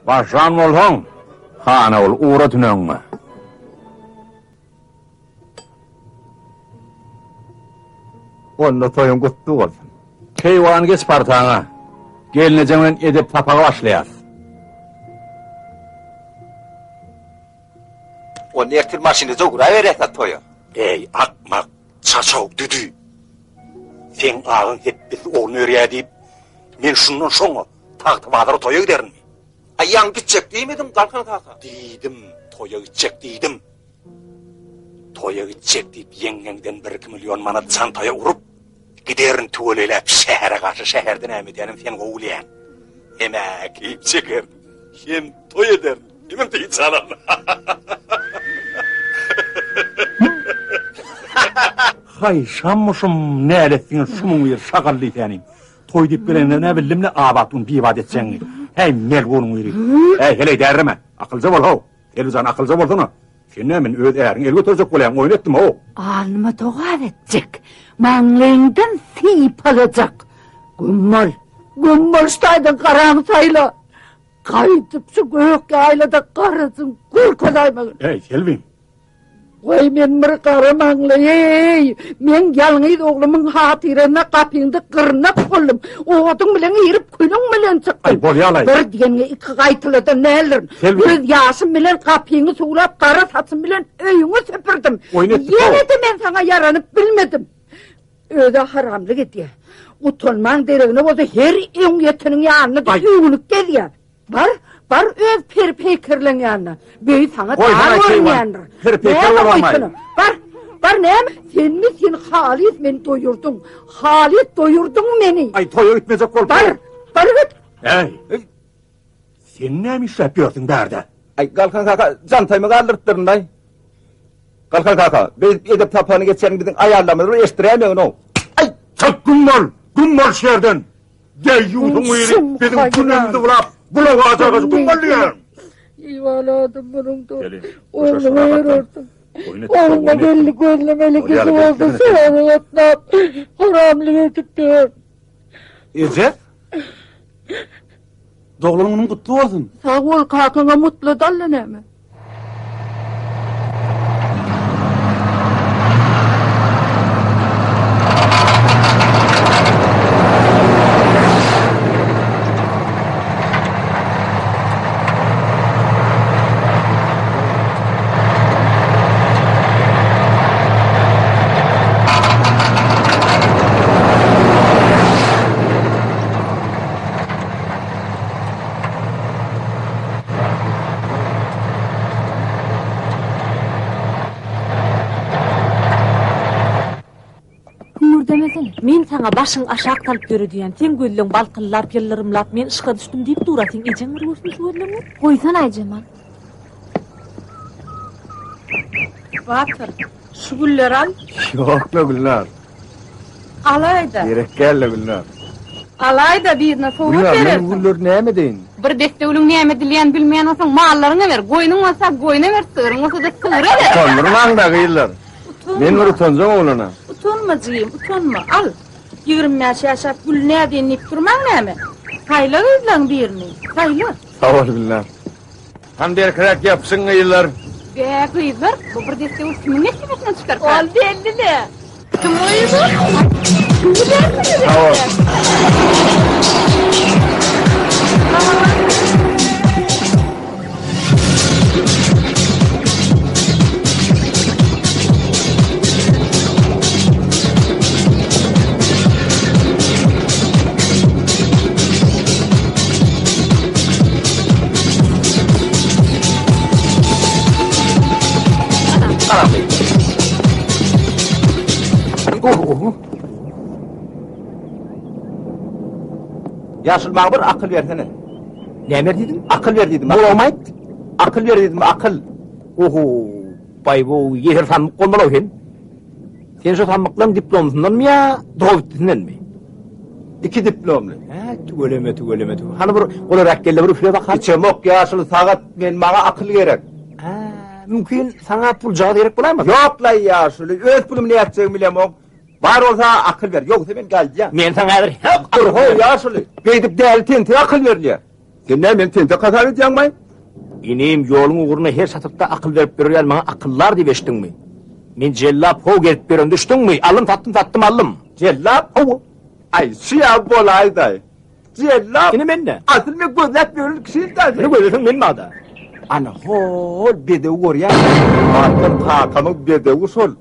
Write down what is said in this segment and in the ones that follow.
Başlan bolsaň, Hanagul, ugra tünegiňe. Onda toýuň gutly bolsun. Keýwany geç partaňa. Gelnejeň bilen edep sapaga başlaýas. Onda ertir maşynda ugraberýäs-ä toýa. Eý, akmak, çaçaw, düdi. Seň agaň hepbesi ogluny örýä diýip, men şundan şoňa Tagtabazara toýa giderinmi? Aý, ýaňy gitjek diýmediň, Galkan kaka? Diýdim, toýa gitjek diýdim. Toýa gitjek diýip ýeňňeňden birki million manat çantaýa urup, giderin tüweleýläp şähere garşy şäherde näme edýänim sen gowy bilýäň. Hem-ä keýp çekerin, hem toý ederin, hemem dynç alaryn. Haý, şammyşym, näletsiňe şumuň biri şagal diýsänim. Toý diýip gelende nä bildim-le abat gün bibat etjegiňi. Häý, melgunyň biri. Häý, heleý därreme. Akylja bol, how. Selbijan akylja bolsana. Sen näme meni öz äriňe el göterjek bolýaň, oýun etdim how. Alnyma togap etjek, maňlaýyňdan sypalajak. Güm bol, güm bol şu taýdan garaňy saýla. Gaýdyp şu gök ýaýlada garasyň görkezaýmagyn. Eý, Selbim. Goý men bir gara maňlaý-eý, meň ýalňyz oglumyň hatyrasyna gapyňda gyrnak boldum. Oduň bilen girip, külüň bilen çykdym. Aý, bolýa-laý. Bir diýeniňi iki gaýtaladan däldirin. Selbi. Göz ýaşym bilen gapyňy suwlap, gara saçym bilen öýüňi süpürdim. Oýun etdik-ow. Ýene-de men saňa ýaranyp bilmedim. Öz-ä haramlyk edýär. Utanmaň deregine bolsa her öňýeteniň ýanynda öwünip gezýär. Bar, bar öz peri-peýkerleň ýanyna. Beý saňa dar görünýändir. Peri-peýker bolarmaý. Bar, bar näme? Senmi sen halys meni doýurdyň. Halys doýurdyň meni. Aý toýa gitmejek bolup. Bar, bar git. Äý. Sen näme işläp ýörsüň bärde? Aý Galkan kaka jantaýymy galdyrypdyryn-laý. Galkan kaka, beýdip edep sapagyny geçýäniň biziň aýallarymyz bir eşitdiräýmegin-ow. Aý, çyk güm bol, güm bol şu ýerden. Deýýusyň biri biziň günümizi bulap, bulaga ajaga güm bol diýýän. Iwaladym munuň da. Oglumy ýörerdim. Ogluma belli gözlemeli kişi bolsa şähere gatnap, haramlyk edip ýör. Eje? Doglan günüň gutly bolsun. Sag bol, kakaňa mutly dalla näme? Hüňürdemesene. Men saňa başyň aşak salyp ýöre diýýän. Seň gözleň balkyllap, ýyldyrymlap, men yşka düşdüm diýip dur-a. Seň ejeň bir görsün şu gözleňi. Goýsana Aýjemal. Batyr, şu gülleri al. Ýok-la Gülnar. Alaý-da. Gerek däl-le Gülnar. Alaý-da, birine sowgat Gülnar, men berersiň. gülleri näme edeýin? Bir desse gülüň näme edilýänini bilmeýän bolsaň, mallaryňa ber. Goýnuň bolsa, goýna ber, sygryň bolsa-da, sygra ber. Utandyrmaň-da, gyzlar. Utanma. Men bir utanjaň oglana. Utanma, jigim, utanma. Al. 25 ýaşap gül nädeýin diýip durmaň näme? Saýla gyzlaň birini. Saýla. Sag bol, Gülnar. Hany berkiräk ýapyşyň gyzlar. Bä gyzlar, bu bir desse gül kimiň nesibesinden çykarka? Ol belli-le. Kim goýdy? Kim bilersiňiz? Sag bol. Ýaşuly maňa bir akyl bersene. Näme ber diýdiň? Akyl ber diýdim. Gulagyma aýt. Akyl ber diýdim, akyl. Oho, baý bu ýeser sandyk bolmaly-ow sen. Sen şu sandyklaryň diplomsyndanmy ýa dogabitdisindenmi? Iki diplomly. Hä, tüweleme, tüweleme, tüweleme. Hany bir golarak gel-de bir üfle bakaly. Içemok, ýaşuly sagat, men maňa akyl gerek. Hä, mümkin saňa puljagaz gerek bolaýmasa? Ýok-laý ýaşuly, öz pulumy nätjegimi bilemok. Bar bolsa akyl ber, ýogsa men gaýdýan. Men saňa häzir Dur, how, ýaşuly, beýdip däli tentek akyl berilýär. Sen näme meni tentek hasap edýäňmi? Inim, ýoluň ugruna her çatykda akyl berip ýörýän maňa akyldar diýip eşitdiňmi? Men jellap how gezip ýören düşdüňmi? Aldym satdym satdym aldym. Jellap? Hawa. Aý, şu ýa bolaýdaý. Jellap. Ine mende. Asyl men gözläp ýören kişim-dä sen. Meni gözleseň men bada. Ana hol bedewi görýäňmi? Galkan kakamyň bedewi şol.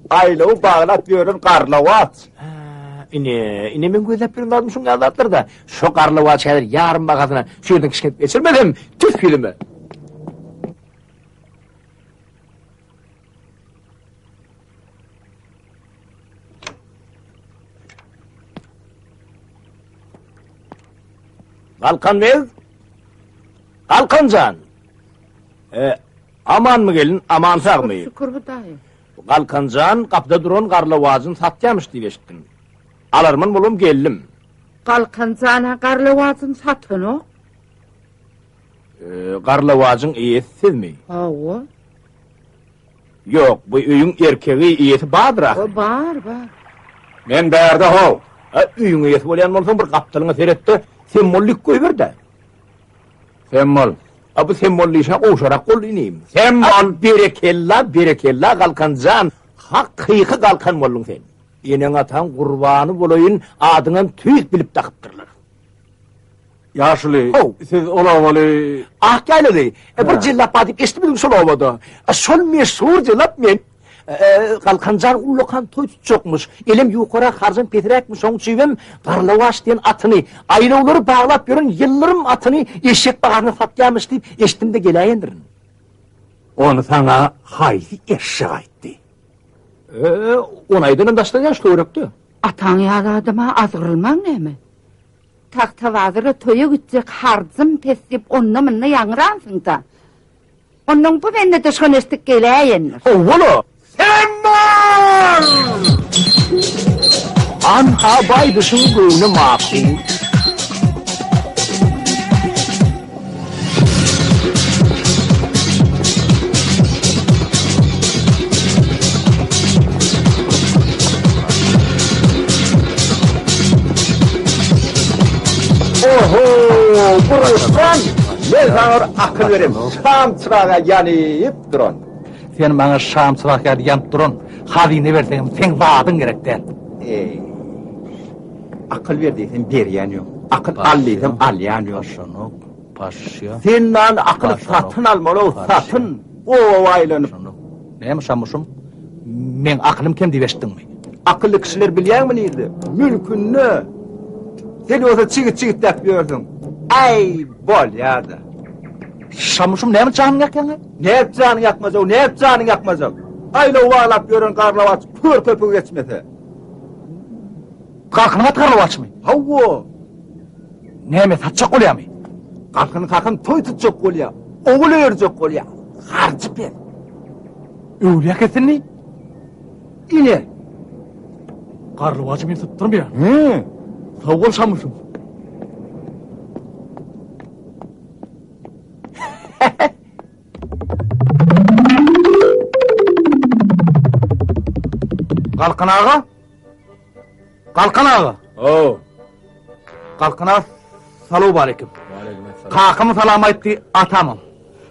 Aýlawy baglap ýören garlawaç. Hä, ine, ine men gözläp ýören zadym şuň ýaly zatlar-da. Şo garlawaç häzir ýarym bahasyna şu ýerden kişňedip geçirmesem, tüf ýüzüme. Galkan beg, Galkan jan. E, amanmy gelin, aman sagmy? Şükür Hudaýa. Galkan jan gapyda duran garlawajyny satýamyş diýip eşitdim. Alarman bolum geldim. Galkan jana garlawajyny satanok. E, garlawajyň eýesi sizmi? Hawa. Ýok, bu öýüň erkegi, eýesi bardyr ahyry. O bar, bar. Men bärde how. A, öýüň eýesi bolýan bolsaň bir gapdalyňa seret-de, sen bol dik goýber-dä. Sen bol. A bu sen bol diýşä gowşarak boldy inim. Sen bol. Berekella, berekella Galkan jan, hakyky Galkan bolduň sen. Eneň-ataň gurbany bolaýyn, adyňam tüýs bilip dakypdyrlar. Ýaşuly, How. siz ol obaly... Ak ýaýlaly. E, bir jellap bar diýip eşitmediňmi şol obada? E, şol meşhur jellap men. E, e, Galkanjan ullakan toý tutjakmyş. Elem ýukarak, harjam pesräkmiş. Şoň üçinem Garlawaç diýen atyny, aýlawlary baglap ýören ýyldyrym atyny eşek bahasyna satýarmyş diýip eşitdim-de geläýendirin. Ony saňa haýsy eşek aýtdy? E, ony aýdanam daşda ýaş töwerekde. Ataň ýaly adama azgyrylmaň näme? Tagtabazara toýa gitjek harjym pes diýip onda-munda ýaňransyň-da. Onnoň bu bende-de şony eşidip geläýendir. Howwa-la! Sen bol! Anha baýguşyň göwni makul. Oho, Guruşjan, men saňa bir akyl berem, şam çyraga ýanyp duran. Sen maňa şam çyrak ýaly ýanyp duran hazyna berseňem, seň zadyň gerek däl. Eý, akyl ber diýsem berýän ýok, akyl al diýsem alýan ýok. Paşanok, paşşa. Sen many akyly satyn almaly-ow, satyn, oba aýlanyp. Näme şamuşum, meň akylym kem diýip eşitdiňmi? Akylly kişiler bilýäňmi nirde? Mülkünde. Sen bolsa çigit çigitläp ýörsüň. Äý, bolýa-da. Şamuşum näme janyňy ýakýaň-a? Nädip janyňy ýakmajak, nädip janyňy ýakmajak? Aýlaw baglap ýören garlawaç kör köpügi geçmese. Galkynyň aty garlawaçmy? Hawa. Näme, satjak bolýamy? Galkynyň kakam toý tutjak bolýa. Ogul öýerjek bolýa. Harjy pes. Öwlüýä kesinmi? Ine. Garlawajy men sypdyrmaýan. He. Sag bol Şamuşum. Galkan aga? Galkan aga. Ow. Galkan aga, salowmaleýkim. Kakam salam aýtdy, atamam.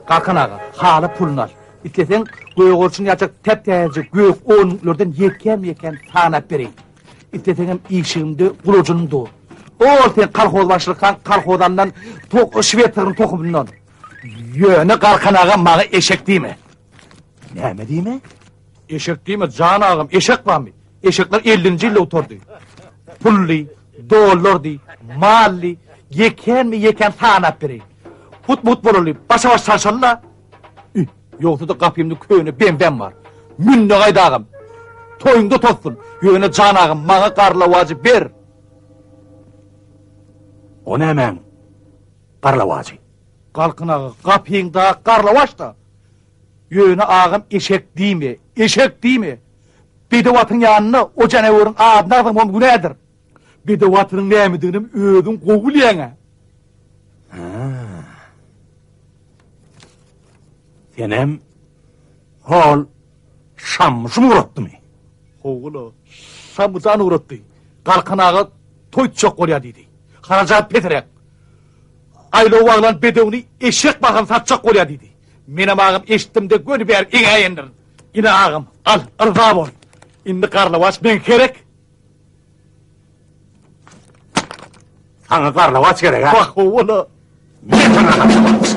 Galkan aga, hala puluny al. Isleseň, gögerçin ýaljak täp-täzeje gök onluklardan ýekän-ýekän sanap bereýin. Isleseňem işigimde gulajynym dur. Ol sen kolhoz başlykaň kolhoz alnan şwed sygryň tohumyndan. Ýöne Galkan aga maňa eşek diýme. Näme diýme? Eşek diýme, jan agam, eşek barmy? Eşekler ellinji ýylda gutardy. Pully, dollardy, mally, ýekänme-ýekän sanap bereýin. Hut-mut bolaly, başa-baş çalşaly-la. Üh, ýogsa-da gapymda köne BMW-m bar. Mün-de gaýt agam. Toýuňda tozsun. Ýöne jan agam, maňa garlawajy ber. O nämäň garlawajy? Galkyn aga, gapyňda garlawaç-da. Ýöne agam eşek diýme, eşek diýme. Bedew atyň ýanynda o janaweriň adyny alsaň hem günädir. Bedew atynyň nämediginem özüň gowy bilýäň-ä. Hä. Senem hol Şammyşym ugratdymy? Howula, Şammyjan ugratdy. Galkan aga toý tutjak bolýar diýdi. Harajat pesräk. Aýlaw baglan bedewini eşek bahan satjak bolýar diýdi. Menem agam eşitdim-de göni bärik eňäýendirin. Ine agam, al, yrza bol. Indi garlawaç meň gerek. Saňa garlawaç gerek, ha? Wah, howala. Men saňa garlawaç.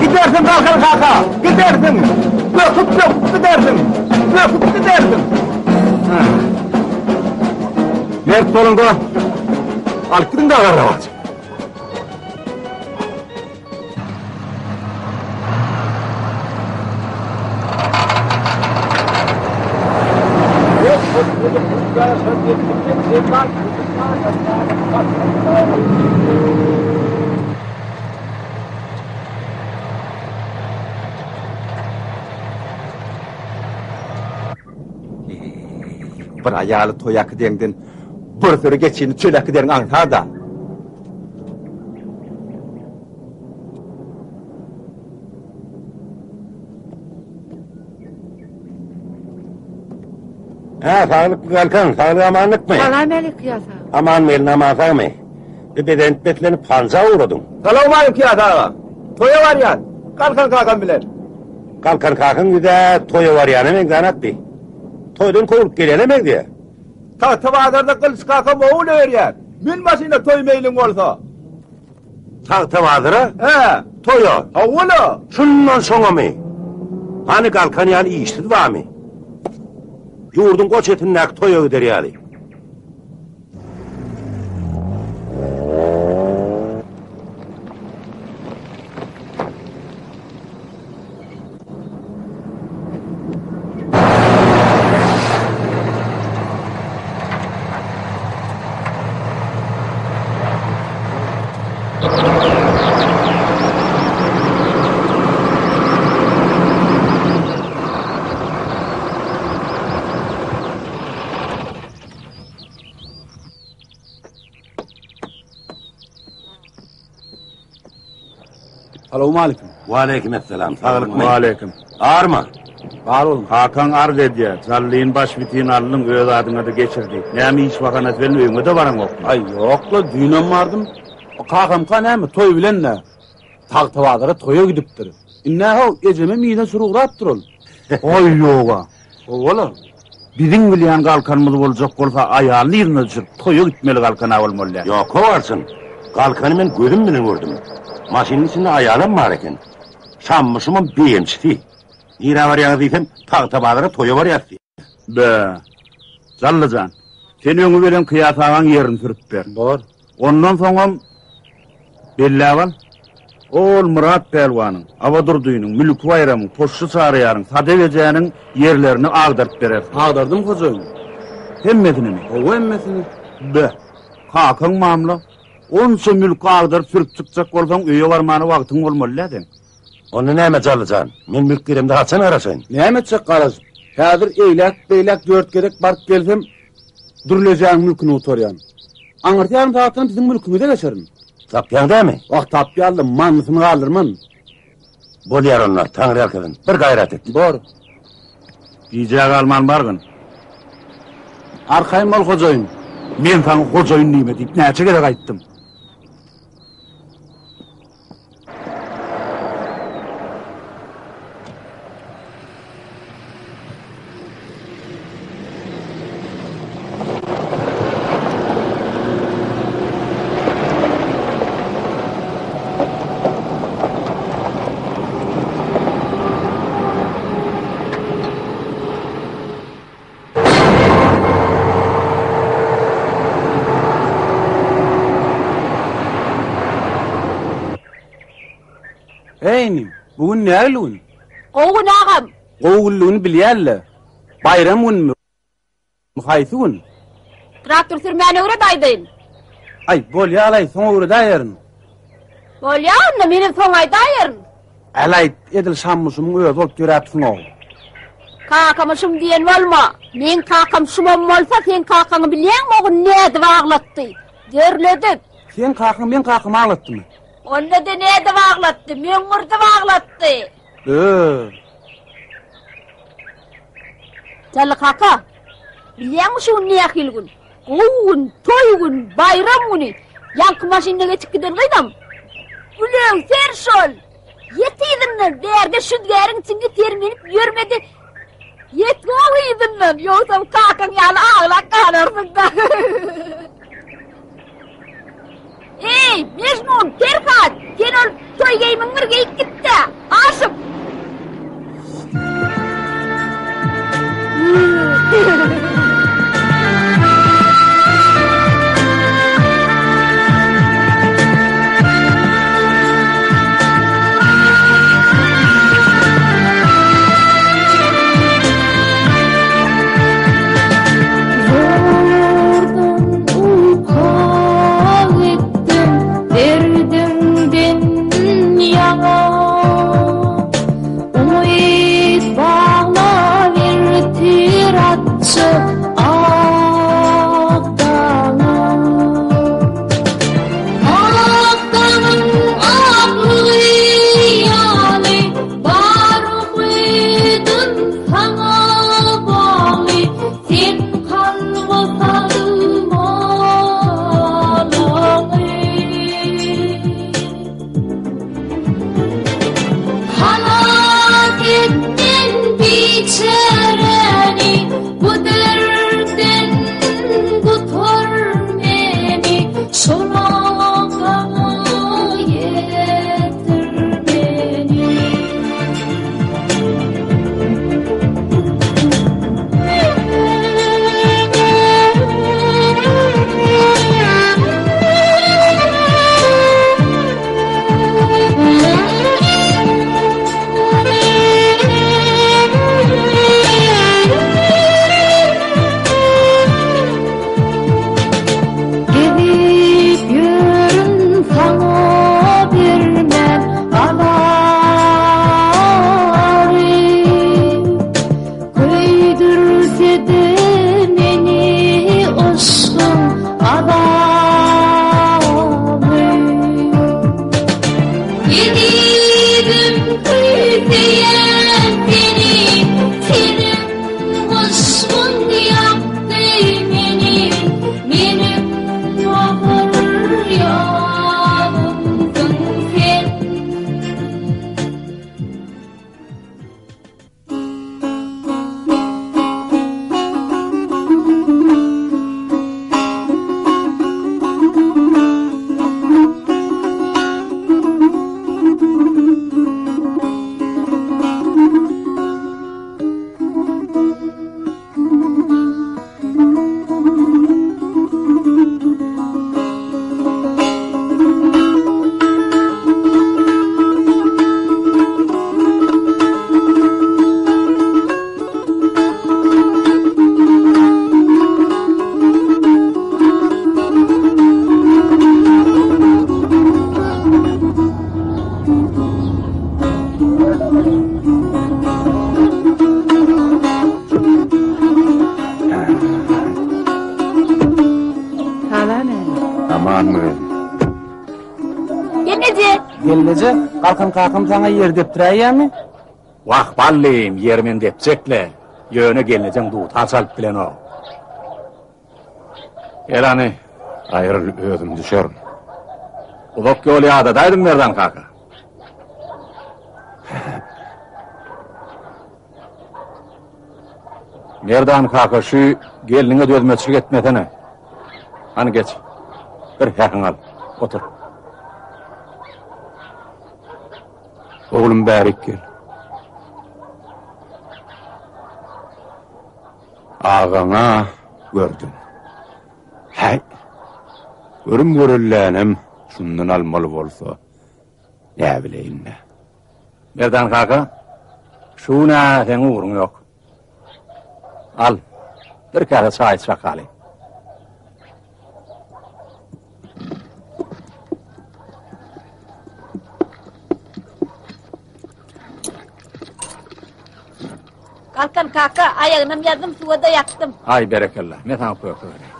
Gidersiň Galkan kaka, gidersiň. Böküp-böküp gidersiň. Böküp gidersiň. Mert boluň-da, alyp gidiň-dä garlawaç. Bir aýaly toýa äkideňden bir süri geçini çöle äkideriň aňsada. Hä, saglykmy Galkan, saglyk amanlykmy? Salam aleýk Kyýas aga. Aman gelin, aman sagmy? Bir bezenip beslenip hanja ugradyň. Salowmaleýkim Kyýas aga. Toýa barýan. Galkan kakam bilen. Galkan kakaň ýüz-ä toýa barýana meňzänok bi. Toýdan kowlup gelene meňzeýär. Tagta bazarda Gylyç kakam owun örýär. Mün maşyna toý meýliň bolsa. Tagta bazara? Hä. Toýa? Hawa-la. Şundan soňamy? Hany Galkan ýaly işsiz barmy? Ýurduň goç etindäki toýa gider ýaly. Salowmalikim. Waleýkim esselam. Saglykmy? Waleýkim. Arma. Bar boluň. Kakaň arz edýär. Jallyny baş bitin aldyň, öz adyňa-da geçir diýip. Näme iş bahanasy bilen öýüňe-de baraňokmy? Aý, ýok-la, düýnem bardym. O kakamka näme, toý bilen-dä. Tagtabazara toýa gidipdir. Indi-hä ejemem yzyna sürüp ugrapdyr ol. Aý, ýog-a. Hawa-la. Biziň bilýän Galkanymyz boljak bolsa, aýalyny yzyna düşürip, toýa gitmeli Galkan-a bolmaly däl. Ýok, kowarçyn. Galkany men gözüm bilen gördüm. Maşynyň içinde aýalam bar eken. Şammyşymam beýemçisi. Nirä barýaňyz diýsem, Tagtabazara toýa barýas diýýär. Bä. Jally jan, sen öňi bilen Kyýas agaň ýerini sürüp ber. Bor. Ondan soňam belläp al. Ol Myrat pälwanyň, Abadurdynyň, Mülki Baýramyň, Poşşy Çaryýaryň, Sadep ejäniň ýerlerini agdaryp berersiň. Agdardym hojaýyn. Hemmesinimi? Hawa, hemmesini. Be. Kakaň mamla. Onça mülki agdaryp sürüp çykjak bolsaň, öýe barmana wagtyň bolmaly dä seň. Onda näme Jally jan, men mülk giremde haçan garaşaýyn? Näme etjek garaşyp? Häzir eýläk-beýläk dört gezek baryp gelsem, Dürlejäň mülküni gutarýan. Aňyrsy ýarym sagatdan siziň mülküňize geçerin. Tapýaň dämi? Wah, tapýan-da, manysyny galdyrman. Bolýar onda, Taňryýalkasyn. Bir gaýrat et. Bor. Gijä galman bargyn. Arkaýyn bol, hojaýyn. Men saňa hojaýyn diýme diýip näçe gezek aýtdym. Eý inim, bu gün nähili gün? Gowy gün agam. Gowy günlügini bilýän-le. Baýram günümi? Haýsy gün? Traktor sürmäni öwret aýdaýyn. Aý, bolýa-laý, soň öwredäýerin. Bolýa onda, menem soň aýdaýaryn. Älaý, edil Şammyşumyň özi bolup ýöräpsiň-ow. Kakama şum diýen bolma. Meň kakam şumam bolsa, seň kakaňy bilýäňmi, o gün nädip aglatdy? Derledip. Seň kakaň meň kakamy aglatdymy? Onda-da nädip aglatdy? Möňňürdip aglatdy. Ö. Jally kaka, bilýäňmi şu gün nähili gün? Gowy gün, toý gün, baýram güni. Ýaňky maşynda geçip giden gyzam. Gülöwser şol. Ýet yzyndan, bärde şüzgäriň içinde sermenip ýörmedi. Ýet gowy yzyndan, ýogsam kakaň ýaly aglap galarsyň-da. Eý, Mejnun, Perhat, sen ol toý geýimiňi bir geýip git-de, aşyk. Zordan uka gitdim derdiňden ýaňa Umyt baglap ertir atjak ak daňa Ak daňyň aklygy ýaly bar umydym saňa bagly Sen kalba salma balaňy. Halas etdiň biçäräni, Bu dertden gutar meni, Şol akaňa ýetir meni. Gezip ýörün saňa bermän azary. Köýdürse-de meni yşgyň azaby. Ezizim küýseýän seni, seniň yşgyň ýakdy meni, meniň ahyr ýanymsyň sen. Salam äli. Amanmy gelin? Gelneje. Gelneje, Galkan kakam saňa ýer depdiräýýämi? Wah, ballym, ýeri men depjek-le. Ýöne gelnejeň dutar çalyp bilenok. Gel hany. Aýryl, özüm düşerin. Uzak ýol ýadadaýdym, Merdan kaka. Merdan kaka, şu gelniňe dözmeçilik etmesene. Hany geç. Bir häkiňi al. Otur. Oglum bärik gel. Agaňa gördüm. Häý. Görüm görüllänem şundan almaly bolsa, näbileýin-dä. Merdan kaka, şu gün-ä seň ugruň ýok. Al, bir käse çaý iç bakaly. Galkan kaka, aýagynam ýazdym, suwa-da ýakdym. Aý, berekella. Men saňa köke bereýin.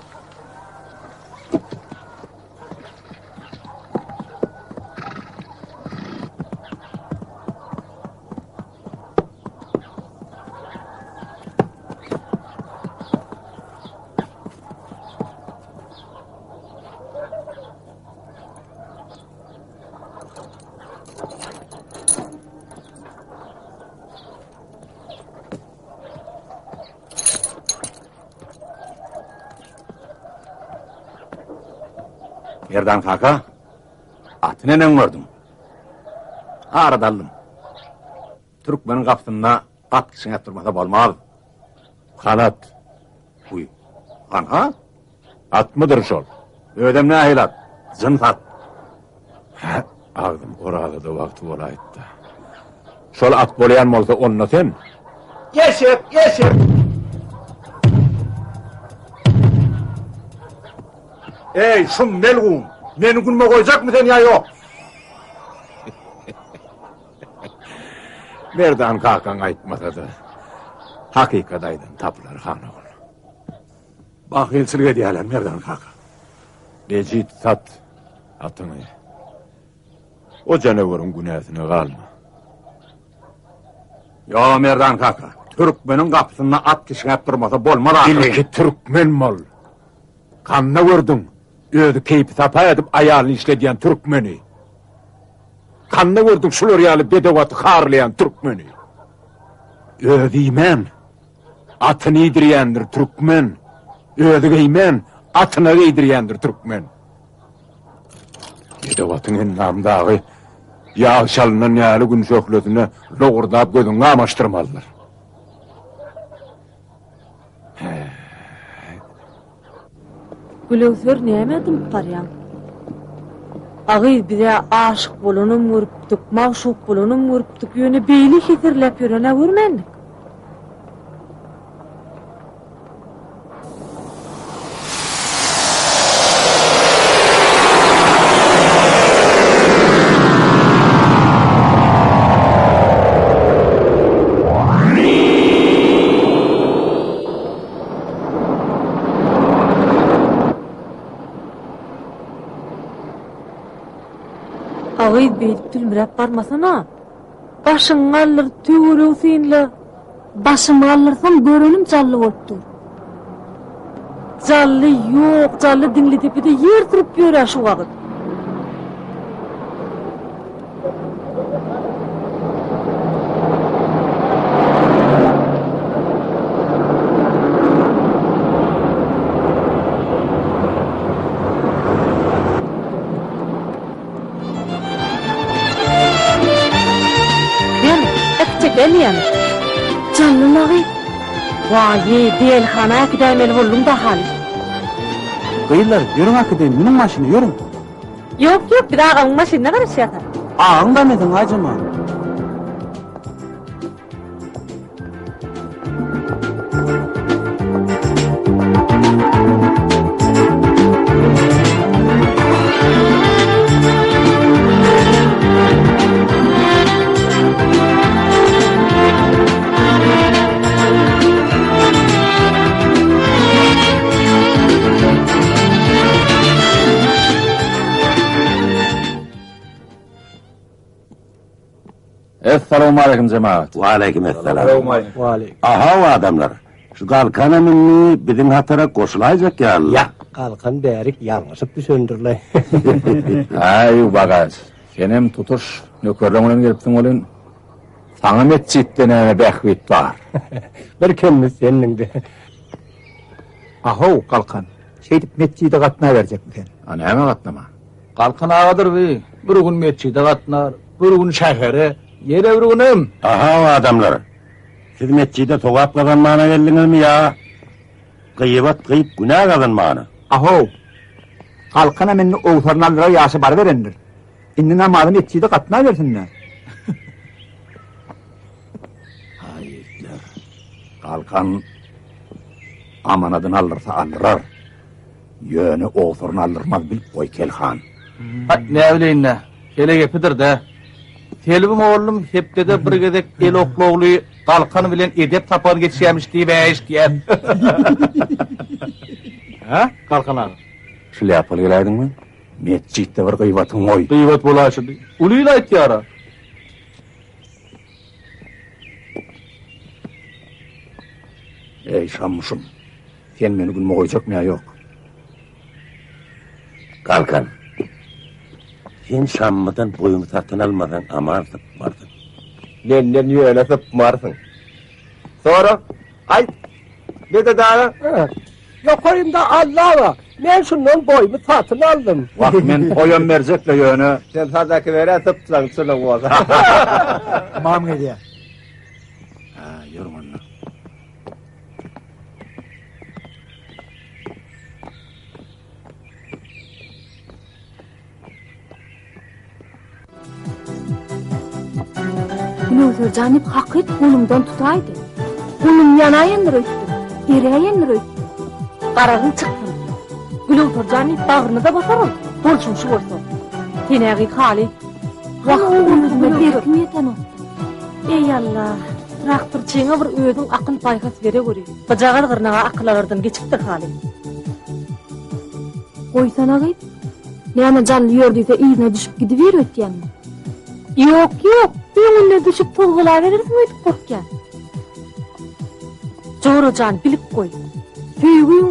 Merdan kaka, aty neneň gördüň? Arada aldym. Türkmeniň gapysynda at kişňäp durmasa bolmaz. Hanat. Huý, hanha? Atmydyr şol? Özem nähili at? Jyns at. Hä, agzym orazada wagty bolaýypdy. Şol at bolýan bolsa onda sen. Eşek, eşek! Eý, şum melgun! Meni günüme goýjakmy sen ýa ýok? Merdan kakaň aýtmasa-da, hakykat aýdan tapylar, han ogul. Bahylçylyk edýärler, Merdan kaka. Bejit sat atyňy. O janaweriň günäsine galma. Ýo, Merdan kaka, türkmeniň gapysynda at kişňäp durmasa bolmaz ahyryn. Ilki türkmen bol. Kanda gördüň, özi keýpi-sapa edip aýalyny işledýän türkmeni? Kanda gördüň şular ýaly bedew aty harlaýan türkmeni? Özi iýmän, atyny iýdirýändir türkmen. Özi geýmän, atyna geýdirýändir türkmen. Bedew atyň endamy dagy ýag çalynan ýaly gün şöhlesine lowurdap gözüňi gamaşdyrmalydyr. Gülöwser nämä dymyp barýaň? A gyz biz-ä aşyk bolanam görüpdik, magşuk bolanam görüpdik, ýöne beýle heserläp ýören-ä görmändik. A gyz beýdip sülmüräp barmasana. Başyňy galdyr, töweregi synla. Başymy galdyrsam görenim Jally bolup dur. Jally ýok, Jally Diňlidepede ýer sürüp ýör-ä şu wagt. Näme, äkitjek dälmiýämi? Janly magy. Waý-eý, dälihana äkidäýmeli bolduň-da haly. Gyzlar, ýörüň äkideýin, münüň maşyna, ýörüň. Ýok, ýok, biz agamyň maşynyna garaşýas. Agaň da mesiň, Aýjemal. Essalawmaleýkim jemagat. Waleýkim essalam. Ahaw adamlar, şu Galkanam indi biziň hatara goşulaýjak ýaly. Ýak, Galkan bärik ýalňyşyp düşendir-le. Aý, Bagaç, senem tutuş nökerleň bilen gelipsiň welin, saňa metjitde näme bähbit bar? Bir kemimiz sendiň-de. Ahow, Galkan, şeýdip metjide gatnaberjekmi sen? A näme gatnaman? Galkan agadyr bi, bir gün metjide gatnar, bir gün şähere, ýene bir günem. Ahow, adamlar, siz metjide sogap gazanmana geldiňizmi ýa gyýbat gyýyp günä gazanmana? Ahow, Galkanam indi owsaryny aldyrar ýaşa baryberendir. Indi namaza metjide gatnabersin-dä. Haý, ýigitler, Galkan. Amanadyny aldyrsa aldyrar. Ýöne ogsuryny aldyrmaz bilip goý Kelhan. Haý, näbileýin-dä. Hele gepidir-dä. Selbi mollum hepdede bir gezek el oklawly galkan bilen edep sapagyny geçýämiş diýib-ä eşidýän. Hä, Galkan aga? Şlýapaly geläýdiňmi? Metjitde bir gyýbatyňy goý. Gyýbat bolaýşydy. Uly il aýtýar-a. Eý, Şammuşym, sen meni günüme goýjakmy ýa ýok? Galkan, sen Şammydan boýuňy satyn almasaň aman sypmarsyň. Menden ýöne sypmarsyň. Sora, aýt, Medet aga. Ýokarynda Alla bar. Men şundan boýumy satyn aldym. Wah, men toýam berjek-le ýöne. Sen sadaka ber-ä sypjaň çynyň bolsa. Ymam gelýär. Hä, ýörüň onda. Gülöwser jan diýip hakyt golumdan tutaýdy. Golum ýanaýandyr öýtdüm, eräýendir öýtdüm. Garagyň çyksyn. Gülöwser jan diýip bagryny-da basar ol, bolşuň şu bolsa. Sen-ä gyz haly. Wah, özüme berkim ýetenokdy. Eý Alla, traktorçyňa bir özüň akyl-paýhas beregöri. Gyjagaz gyrnaga akyl alardan geçipdir haly. Goýsana gyz. Näme Jally ýör diýse yzyna düşüp gidiber öýtýäňmi? Ýok, ýok, öňüne düşüp tozgalaberersiň öýdüp gorkýan. Jora jan, bilip goý. Söýgüň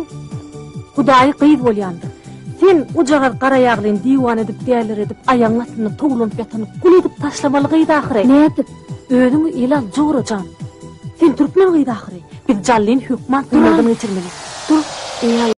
Hudaýy gyz bolýandyr. Sen ujagaz garaýaglyny diwana edip däliredip aýagyň astynda towlanyp ýatan gul edip taşlamaly gyz ahyry. Nädip? Özüňi ele al jora jan. Sen türkmen gyzy ahyry. Biz Jallyny hökman synagdan geçirmeli. Dur, eý.